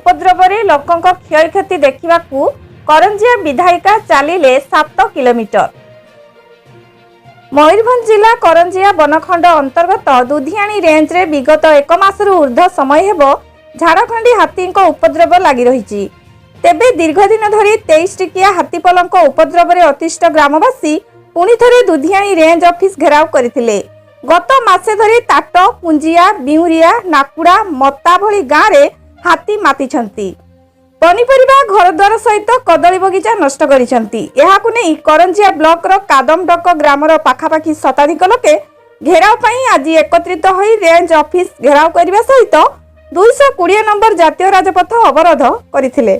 ଉପଦ୍ରବରେ ଲୋକଙ୍କ କ୍ଷୟକ୍ଷତି ଦେଖିବାକୁ କରଞ୍ଜିଆ ବିଧାୟିକା ଚାଲିଲେ 7 କିଲୋମିଟର। ମୟୂରଭଞ୍ଜ ଜିଲ୍ଲା କରଞ୍ଜିଆ ବନଖଣ୍ଡ ଅନ୍ତର୍ଗତ ଦୁଧିଆଣୀ ରେଞ୍ଜରେ ବିଗତ ଏକ ମାସରୁ ଉର୍ଦ୍ଧ୍ୱ ସମୟ ହେବ ଝାଡ଼ଖଣ୍ଡୀ ହାତୀଙ୍କ ଉପଦ୍ରବ ଲାଗି ରହିଛି। ତେବେ ଦୀର୍ଘଦିନ ଧରି 23 ଟିକିଆ ହାତୀପଲଙ୍କ ଉପଦ୍ରବରେ ଅତିଷ୍ଠ ଗ୍ରାମବାସୀ ପୁଣି ଥରେ ଦୁଧିଆଣୀ ରେଞ୍ଜ ଅଫିସ ଘେରାଉ କରିଥିଲେ। ଗତ ମାସେ ଧରି ତାଟ, ପୁଞ୍ଜିଆ, ବିଉରିଆ, ନାକୁଡ଼ା, ମତା ଭଳି ଗାଁରେ ହାତୀ ମାତିଛନ୍ତି। ପନିପରିବା, ଘରଦ୍ୱାର ସହିତ କଦଳୀ ବଗିଚା ନଷ୍ଟ କରିଛନ୍ତି। ଏହାକୁ ନେଇ କରଞ୍ଜିଆ ବ୍ଲକର କାଦମଡକ ଗ୍ରାମର ପାଖାପାଖି ଶତାଧିକ ଲୋକେ ଘେରାଉ ପାଇଁ ଆଜି ଏକତ୍ରିତ ହୋଇ ରେଞ୍ଜ ଅଫିସ ଘେରାଉ କରିବା ସହିତ 220 ନମ୍ବର ଜାତୀୟ ରାଜପଥ ଅବରୋଧ କରିଥିଲେ।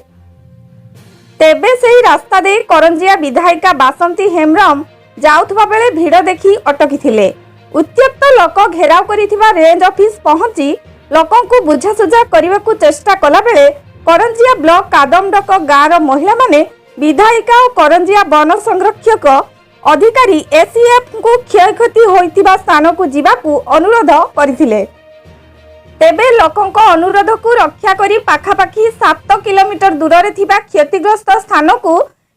ତେବେ ସେହି ରାସ୍ତା ଦେଇ କରଞ୍ଜିଆ ବିଧାୟିକା ବାସନ୍ତୀ ହେମ୍ବ୍ରମ ଯାଉଥିବା ବେଳେ ଭିଡ଼ ଦେଖି ଅଟକିଥିଲେ। ଉତ୍ତ୍ୟକ୍ତ ଲୋକ ଘେରାଉ କରିଥିବା ରେଞ୍ଜ ଅଫିସ ପହଞ୍ଚି ଲୋକଙ୍କୁ ବୁଝାସୁଝା କରିବାକୁ ଚେଷ୍ଟା କଲାବେଳେ କରଞ୍ଜିଆ ବ୍ଲକ କାଦମଡକ ଗାଁର ମହିଳାମାନେ ବିଧାୟିକା ଓ କରଞ୍ଜିଆ ବନ ସଂରକ୍ଷକ ଅଧିକାରୀ ଏସିଏଫ୍ଙ୍କୁ କ୍ଷୟକ୍ଷତି ହୋଇଥିବା ସ୍ଥାନକୁ ଯିବାକୁ ଅନୁରୋଧ କରିଥିଲେ। ତେବେ ଲୋକଙ୍କ ଅନୁରୋଧକୁ ରକ୍ଷା କରି ପାଖାପାଖି 7 କିଲୋମିଟର ଦୂରରେ ଥିବା କ୍ଷତିଗ୍ରସ୍ତ ସ୍ଥାନକୁ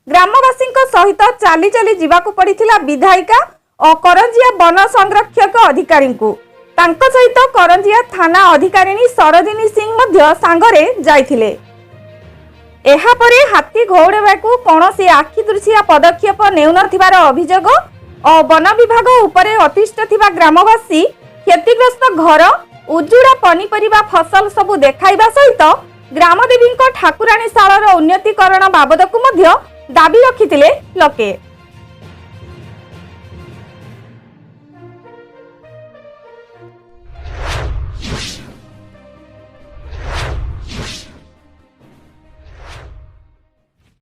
ଗ୍ରାମବାସୀଙ୍କ ସହିତ ଚାଲି ଚାଲି ଯିବାକୁ ପଡ଼ିଥିଲା ବିଧାୟିକା ଓ କରଞ୍ଜିଆ ବନ ସଂରକ୍ଷକ ଅଧିକାରୀଙ୍କୁ। ତାଙ୍କ ସହିତ କରଞ୍ଜିଆ ଥାନା ଅଧିକାରିଣୀ ସରୋଜିନୀ ସିଂ ମଧ୍ୟ ସାଙ୍ଗରେ ଯାଇଥିଲେ। ଏହାପରେ ହାତୀ ଘଉଡ଼ାଇବାକୁ କୌଣସି ଆଖିଦୃଶିଆ ପଦକ୍ଷେପ ନେଉନଥିବାର ଅଭିଯୋଗ ଓ ବନ ବିଭାଗ ଉପରେ ଅତିଷ୍ଠ ଥିବା ଗ୍ରାମବାସୀ କ୍ଷତିଗ୍ରସ୍ତ ଘର, ଉଜୁଡ଼ା ପନିପରିବା ଫସଲ ସବୁ ଦେଖାଇବା ସହିତ ଗ୍ରାମଦେବୀଙ୍କ ଠାକୁରାଣୀ ଶାଳର ଉନ୍ନତିକରଣ ବାବଦକୁ ମଧ୍ୟ ଦାବି ରଖିଥିଲେ ଲୋକେ।